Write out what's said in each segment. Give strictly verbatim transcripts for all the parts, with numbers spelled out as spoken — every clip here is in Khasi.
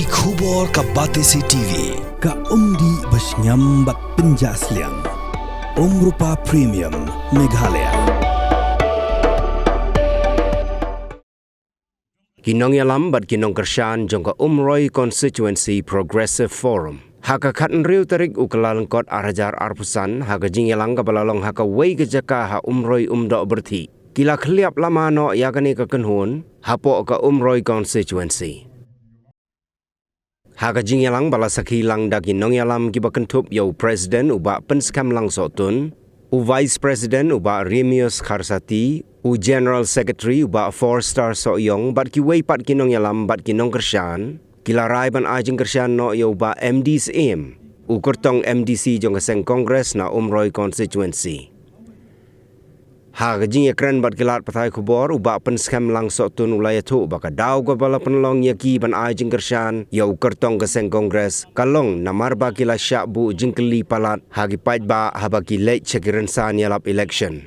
Khubor ka Batesi T V, ka umdih ba shngiam bad pynjah sliang. Umrupa Premium, Meghalaya. Ki nongïalam bad ki nongkyrshan jong ka Umroi Constituency Progressive Forum, ha ka khathynriew tarik u Kyllalyngkot arhajar arphew san, ha ka jingïalang kaba la long ha kawei ka jaka ha Umroi Umdoh Byrthih, ki la khylliap lama noh ïa kane ka kynhun hapoh ka Umroi Constituency. Ha ka jingïalang ba la sakhi lang da ki nongïalam kiba kynthup ïa u President u Bah Pynskhem Langsohtun, u Vice President u Bah Remius Kharsati, u General Secretary u Bah Four Star Sohiong bad kiwei pat ki nongïalam bad ki nongkyrshan, ki la rai ban ai jingkyrshan noh ïa u Bah M D Syiem, u kyrtong M D C jong ka seng Congress na Umroi Constituency. Ha ka jingïakren bad ki lad pathai khubor, u Bah Pynskhem Langsohtun u la ïathuh ba ka daw kaba la pynlong ïa ki ban ai jingkyrshan ïa u kyrtong ka seng Congress ka long namar ba ki la shah buh jingkylli palat ha ki paidbah haba ki leit sha ki rynsan ïalap election.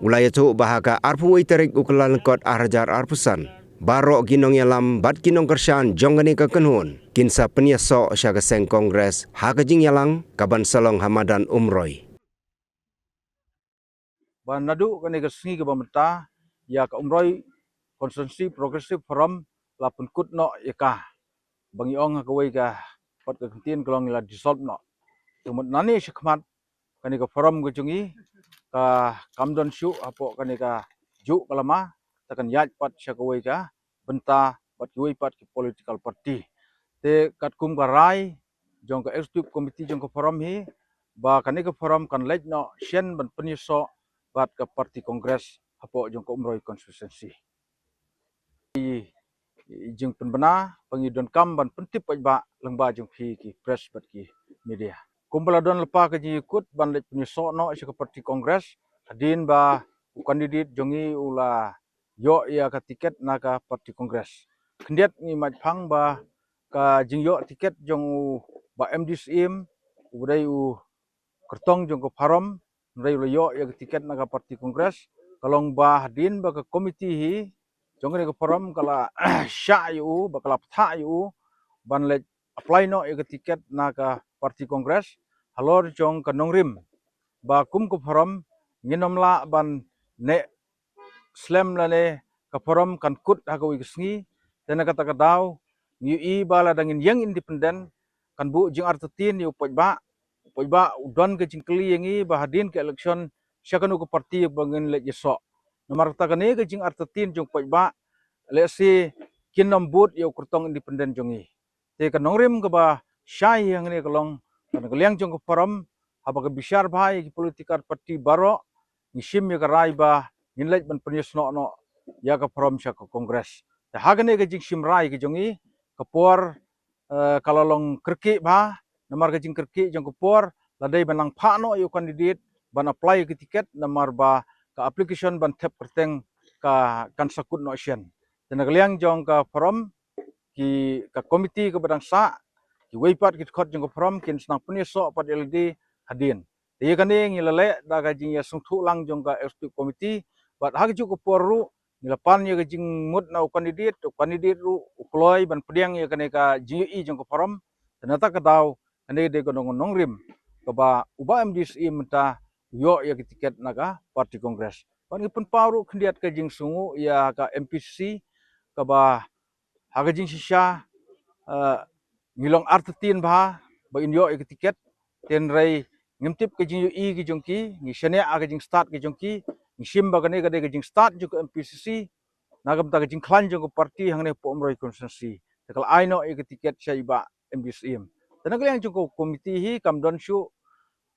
U la ïathuh ba ha ka arphew wei tarik u Kyllalyngkot arhajar arphew san, baroh ki nongïalam bad ki nongkyrshan jong kane ka kynhun kin sa pynïasoh sha ka seng Congress ha ka jingïalang kaban sa long ha madan Umroi. Ba naduh kane ka sngi kaba mynta, ïa ka Umroi Constituency Progressive Forum la pynkut noh ïa ka, ba ngi ong ha kawei ka pat ka kyntien ka long la dissolve noh. Te mut nangne shakhmat, kane ka forum ka jong ngi ka kam don shuh hapoh kane ka juh ka lama, te kan ïaid pat sha kawei ka bynta bad kiwei pat ki political party. Te katkum ka rai jong ka executive committee jong ka forum hi, ba kane ka forum kan leit noh shen ban pynïasoh bad ka party Congress hapoh jong ka Umroi Constituency. I, i jingpynbna ba ngi donkam ban pyntip paidbah lyngba jong phi ki press bad ki media. Kumba la don lypa ka jingïakut ban leit pynïasoh noh sha ka party Congress, hadien ba u candidate jong ngi u la ïoh ïa ka tiket na ka party Congress. Khyndiat ngi mad phang ba ka jingïoh tiket jong u Bah M D Syiem, u ba dei u kyrtong jong ka forum, hynrei u la ïoh ïa ka tiket na ka party Congress, ka long ba hadien ba ka committee hi jong kane ka forum ka la shah ïa u, ba ka la pynthah ïa u ban leit apply noh ïa ka tiket na ka party Congress halor jong ka nongrim ba kum ka forum ngin ym lah ban neh slem lane ka forum kan kut ha kawei ka sngi. Te na kata ka daw ngi ïohi ba lada ngin ïeng independent, kan buh jingartatien ïa u paidbah. U paidbah u don ka jingkylli ïa ngi ba hadien ka election sha kano ka party ba ngin leit ïasoh. Namar kata kane ka jingartatien jong u paidbah, lehse kin ym bud ïa u kyrtong independent jong ngi. Te ka nongrim kaba shai hangne ka long, na ka liang jong ka forum, haba ka bishar bha ïa ki political party baroh, ngi shim ïa ka rai ba ngin leit ban pynïasoh noh ïa ka forum sha ka Congress. Te ha kane ka jingshim rai ka jong ngi, ka por, eh, ka la long kyrkieh bha, namar ka jingkyrkieh jong ka por la dei ban nang phah noh ïa u candidate ban apply ïa ka tiket, namar ba ka application ban thep kyrteng ka kan sa kut noh shen. Te na ka liang jong ka forum, ki, ka committee kaba dang sah, kiwei pat ki dkhot jong ka forum kin sa nang pynïasoh pat ïa lade hadien. Te ïa kane ngi la leh da ka jingïasngewthuh lang jong ka executive committee, bad ha kajuh ka por ruh ngi la pan ïa ka jingmut na u candidate, u candidate ruh u kloi ban pdiang ïa kane ka jingïohi jong ka forum. Te na kata ka daw kane ka dei ka nong, nongrim kaba u Bah M D Syiem mynta u ïoh ïa ka tiket na ka party Congress. Bad ngi pynpaw ruh khyndiat ka jingsngewnguh ïa ka M P C C kaba ha ka jingshisha, eh, ngi long artatien bha ba in ïoh ïa ka tiket. Hynrei ngim tip ka jingïohi ka jong ki, ngi shaniah ha ka jingstad ka jong ki, ngi shim ba kane ka dei ka jingstad jong ka M P C C na ka bynta ka jingkhlaiñ jong ka party hangne hapoh Umroi constituency. Te ka la ai noh ïa ka tiket sha i Bah M D Syiem. Te na ka liang jong ka committee hi kam don shuh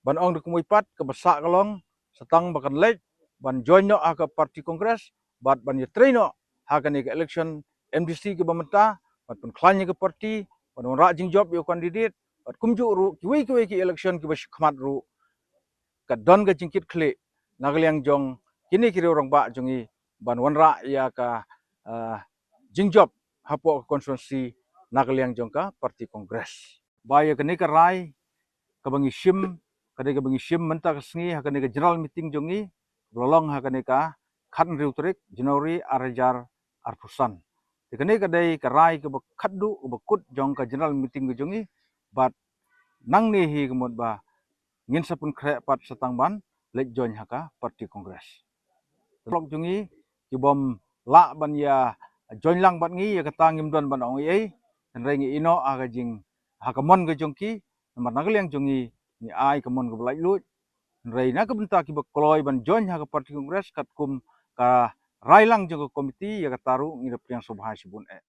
ban ong da kumwei pat, kaba sah ka long sa tang ba kan leit ban join noh ha ka party Congress, bad ban ïatrei noh ha kane ka election M D C kaba mynta, ban pynkhlaiñ ïa ka party, ban wanrah jingjop ïa u candidate, bad kumjuh ruh kiwei kiwei ki election kiba shakhmat ruh ka don ka jingkitkhlieh na ka liang jong kine ki riew rangbah jong ngi ban wanrah ïa ka, ah, jingjop hapoh ka constituency na ka liang jong ka party Congress. Ba ïa kane ka rai kaba ngi shim, ka dei kaba ngi shim mynta ka sngi ha kane ka general meeting jong ngi, ba la long ha kane ka khathynriew tarik January arhajar arphew san. Te kane ka dei ka rai kaba khatduh kaba kut jong ka general meeting ka jong ngi, bad nangne hi ka mut ba ngin sa pynkhreh pat sa tang ban leit join ha ka party Congress. Lok jong ngi ki bym lah ban ïa join lang bad ngi, ïa kata ngim don ban ong ei ei, hynrei ngi ïehnoh ha ka jing, ha ka mon ka jong ki, namar na ka liang jong ngi, ngi ai ka mon kaba laitluid. Hynrei na ka bynta kiba kloi ban join ha ka party Congress katkum ka rai lang jong ka komiti, ïa kata ruh ngi da pdiang sngewbha shibun eh.